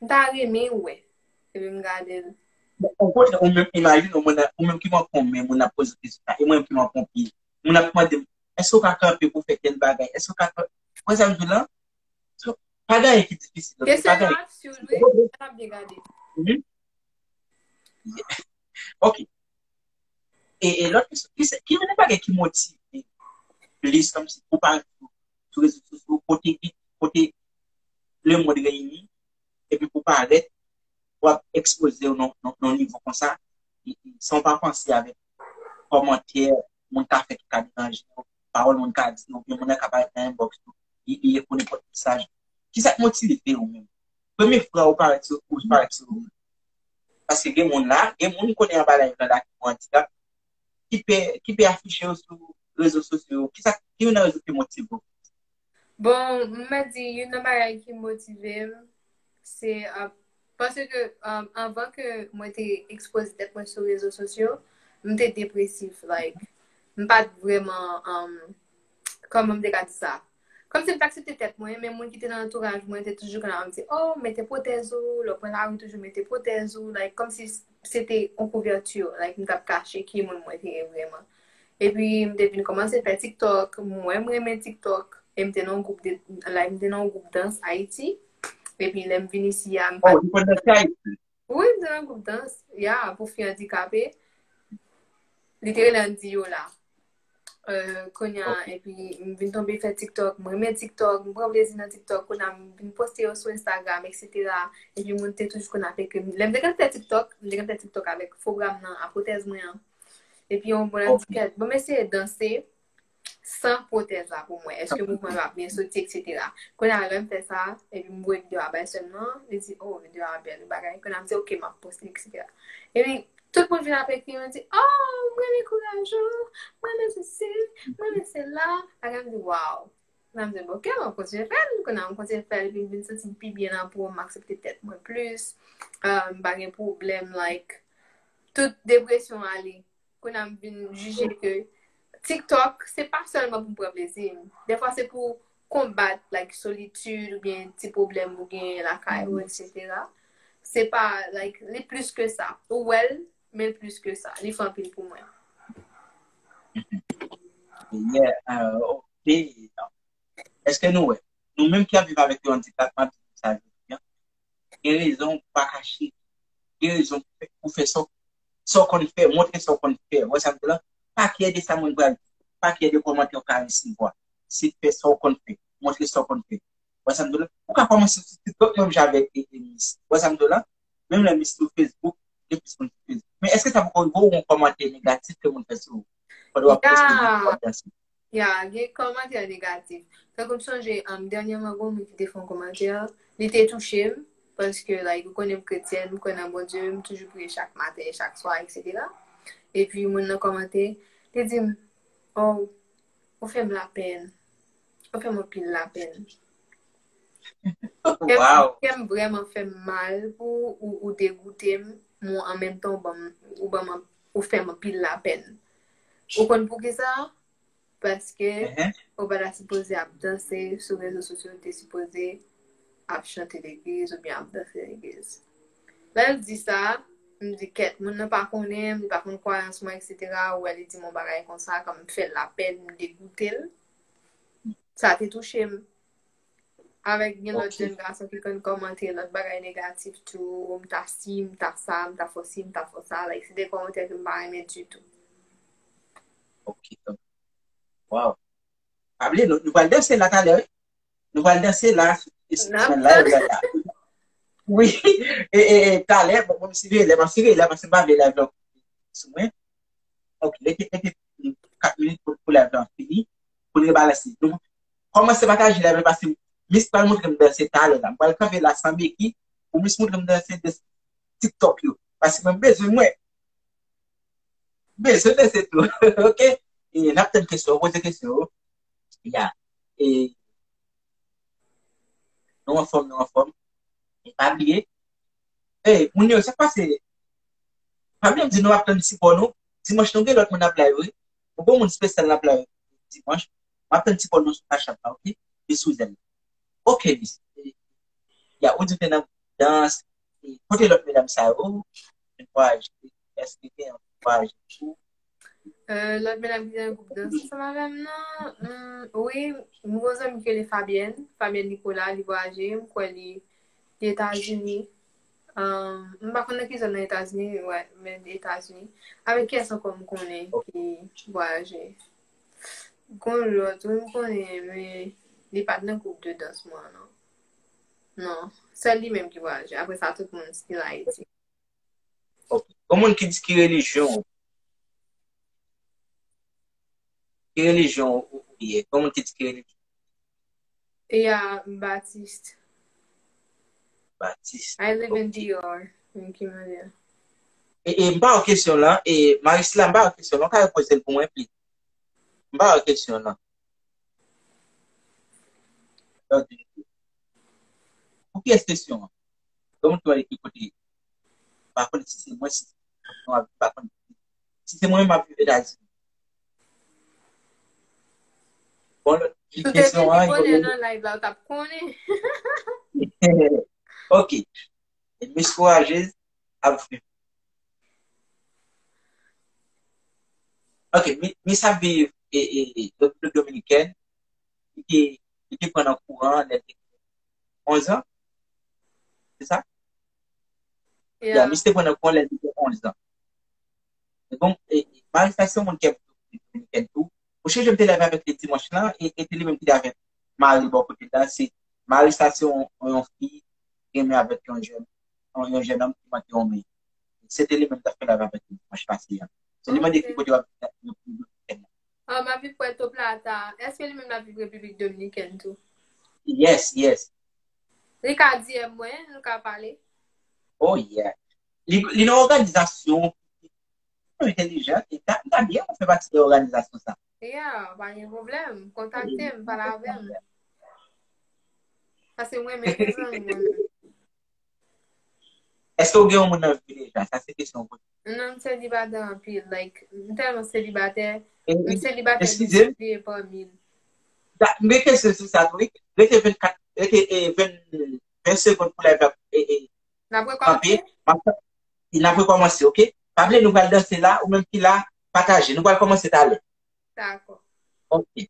m ta renmen wè. Epi m gade l. Bon, okontrè, ou menm, imajine w, moun nan, ou menm ki manke yon men, moun ap poze w kesyon sa, e mwen menm ki manke yon pye. Moun ap mande m, Èske w ka kanpe pou fè tèl bagay? Èske w ka kanpe? Wè sa m di w la? So, pa gen anyen ki difisil, ok? Pa gen anyen ki difisil. Kesyon yo ap swiv, wi. Sa ap byen gade. Mhm. Ok. E, e lòt kesyon, ki se, ki youn nan bagay ki motive plis, kòmsi, pou parèt sou, sou rezo sosyo, kote, kote lemonn reyini, epi pou parèt, w ap ekspoze w nan, nan, nan nivo konsa, e, e, san w pa panse avèk kòmantè moun ka fè ki ka deranje w, pawòl moun ka di, oubyen moun nan ka parèt nan inbox ou, li, li ekri nenpòt mesaj. Kisa k motive w menm? Premye fwa ou parèt sou, ou parèt sou, paske gen moun la, gen moun konnen anba live la, la ki gen andikap, ki pè, ki pè afiche yo sou rezo sosyo yo. Kisa, ki youn nan rezon ki motive w? Bon, m mèt di, youn nan bagay ki motive m, se, uh, paske, um, anvan ke mwen te ekspoze tèt mwen sou rezo sosyo, m te depresif, like, m pa t vrèman, um, kòman m te ka di sa? Kòmsi m t aksepte tèt mwen, men moun ki te nan antouraj mwen te toujou konn ap di, "Oh, mete pwotèz ou, lè w pran lari toujou mete pwotèz ou." Like, kòmsi se te yon kouvèti, like, m t ap kache ki moun mwen te ye vrèman. Epi, m te vin kòmanse fè TikTok, m wè m renmen TikTok, e m te nan yon gwoup de, like, m te nan yon gwoup dans Ayiti. Epi, lè m vin isi a, m pa Oh, ou konn danse Ayiti? Wi, m te nan gwoup dans, ya, pou fi andikape. Li te rele Andy Yola. Euh, kounye a, epi m vin tonbe fè TikTok, m renmen TikTok, m pran plezi nan TikTok, kounye a m vin poste yo sou Instagram, et cetera. Epi moun te toujou konn ap ekri m. Lè m te konn fè TikTok, m te konn fè TikTok avèk fo bra m nan, a pwotèz mwen an. Epi yon moun ap di, "Kèt, bon, m eseye danse san pwotèz la pou mwen. Èske mouvman yo ap byen soti, et cetera." Kounye a, lè m fè sa, epi m voye videyo a bay sè m nan, li di, "Oh, videyo a bèl, bagay." Kounye a, m di, "Ok, m ap poste, et cetera." Epi, tout moun vin ap ekri, yo di, "Oh, mwen renmen kouraj ou, mwen renmen sesi, mwen renmen sela." Bagay, m di, "Wow." Kounye a, m di, "Bon, ok, m ap kontinye fè l." Kounye a, m kontinye fè l, epi m vin santi m pi byen nan po, m aksepte tèt mwen plis. Euh, m pa gen pwoblèm, like, tout depresyon ale. Kounye a m vin jije ke TikTok, se pa sèlman pou m pran plezi m. Defwa se pou konbat, like, solitid oubyen ti pwoblèm ou genyen lakay ou, et cetera. Se pa, like, li plis ke sa. Ou wè l, men l plis ke sa. Li fè anpil pou mwen. Yeah, uh, ok. Èske nou wè? Nou menm ki ap viv avèk yon andikap, m ap di nou sa jodi a. Gen rezon pou pa kache. Gen rezon pou fè, pou fè sa, sa w konn fè, montre sa w konn fè. Wè sa m di la? Pa kyè de sa moun pral di. Pa kyè de kòmantè w ka resevwa. Se fè sa w konn fè. Montre sa w konn fè. Wè sa m di la? Ou ka kòmanse sou TikTok menm jan avèk e, e Miss. Wè sa m di la? Menm lè Miss sou Facebook, gen plis moun sou Facebook. Men èske sa poko rive w yon kòmantè negatif ke moun fè sou ou? Pandan w ap poste videyo w ap danse. Ya, gen kòmantè negatif. Tankou m sonje, um, dènyèman, gen yon moun ki te fè yon kòmantè, li te touche m, paske, like, ou konnen m kretyèn, m kwè nan Bondye, m toujou priye chak maten e chak swa, et cetera. Epi, moun nan kòmante, li di m, "Oh, ou fè m lapenn. Ou fè m anpil lapenn." Kè m, Wow. Kè m vrèman fè m mal pou ou, ou degoute m, men an menm tan, ou ban m, ou ban m, ou fè m anpil lapenn. Ou konn poukisa? Paske Mhm. ou pa ta sipoze ap danse sou rezo sosyo, ou te sipoze ap chante legliz oubyen ap danse legliz. Lè l di sa, m di, "Kèt, moun nan pa konnen m, li pa konn kwayans mwen, et cetera." Ou wè li di m yon bagay konsa, kòm m fè l lapenn, m degoute l. Sa te touche m. Avèk gen lòt Ok. jèn gason ki konn kòmante lòt bagay negatif tou, ou m ta si, m ta sa, m ta fò si, m ta fò sa, like, se de kòmantè ke m pa renmen ditou. Ok, donk, wow. Pa bliye, nou, nou pral danse la talè, wi. Nou pral danse la, sou, sou N ap sou live la, la. Wi, e, e, e, talè, bon, bon, m siveye lè, m ap siveye lè, paske m pa vle live la sou mwen. Ok, rete, rete kat minit pou, pou live la fini, pou n rebalanse. Nou kòmanse pataje live la, paske Miss pral montre m danse talè la. M pral kanpe la san beki, pou Miss montre m danse, danse TikTok yo. Paske mwen bezwen mwen. Bezwen danse tou. Ok? E, n ap tann kesyon, poze kesyon yo. Ya. E, nou anfòm, nou anfòm. E pa bliye. E, moun yo, sa k pase? Pa bliye m di nou ap tann sipò nou. Dimanch nou gen lòt moun ap live, wi. Yon bon moun espesyal ap live dimanch. M ap tann sipò nou sou Cash App la, ok? Li sou zèl. Ok, Miss. E, ya, ou di w te nan dans. E, kote lòt medam sa yo? Enkouraje. Èske gen ankouraje tou? Euh, lòt medam ki te nan gwoup dans ansanm avè m nan, hmm, wi, m gon zanmi ki rele Fabienne, Fabienne Nicolas, li vwayaje, m kwè li, li Etazini. Um, m pa konn nan ki zòn nan Etazini, wè, men li Etazini. Avèk kiyès ankò m konnen ki vwayaje? Gon lòt, wi, m konnen, men li pa t nan gwoup de dans mwen an, non. Non, sèl li menm ki vwayaje. Apre sa, tout moun still Ayiti. Ok. Gon moun ki di ki relijyon ou? Ki relijyon ou ou ye? Gon moun ki di ki relijyon? Yeah, m Baptiste. Baptiste. I live in Ok. D R. Thank you, Maria. E, e m pa wè kesyon lan. E Marisla, m pa wè kesyon lan. Ou ka repoze l pou mwen, plis? M pa wè kesyon lan. Pou kiyès kesyon an? Gon moun ki wè ki kote? M pa konn si se mwen, si se mwen, m pa konn. Si se mwen menm, m ap viv Etazini. Bon, lòt Si w te kesyon vini an, bonè yo- nan live la, ou t ap konnen. Ok. Miss Courageuse ap viv. Ok, mi- Miss ap viv e, e, e, Repiblik Dominikèn. Li te, li te pran nan kouran lè l te gen onz an. Se sa? Yeah, Yeah. Miss te pran nan kouran lè l te gen onz an. E bon, e, e, Marissa se yon moun ki ap viv Repiblik Dominikèn tou. Ou chonje m te leve avèk li dimanch lan, e, e te li menm ki te avèk mari bò kote l la. Se, Marissa se yon, yon fi ki renmen avèk yon jèn, yon, yon jèn òm ki mande yon men. Se te li menm ki t ap fè lave avèk li dimanch pase an. Se li mande ki Ok. kote w ap viv nan Repiblik Dominikèn nan. Ah, m ap viv Puerto Plata. Èske li menm l ap viv Repiblik Dominikèn tou? Yes, yes. Li ka D M mwen, nou ka pale. Oh yeah. Li, li nan òganizasyon. Ou entèlijan, e ta, ta byen ou fè pati de òganizasyon sa. Yeah, pa gen pwoblèm. Kontakte m, pale avè m. Paske mwen menm gen zanmi mwen menm. Èske ou gen yon moun nan vi deja? Sa se kesyon pou Non, m selibatè anpil. Like, m tèlman selibatè. E, M selibatè eskize m. Miltipliye pa mil. Da- M gen kesyon sou sa tou, wi. Rete vennkat, rete e, ven, ven segonn pou live la e, e, N ap kanpe. rekòmanse? M ap, n ap rekòmanse, ok? Pa bliye nou pral danse la, ou menm ki la, pataje. Nou pral kòmanse talè. Dakò. Ok.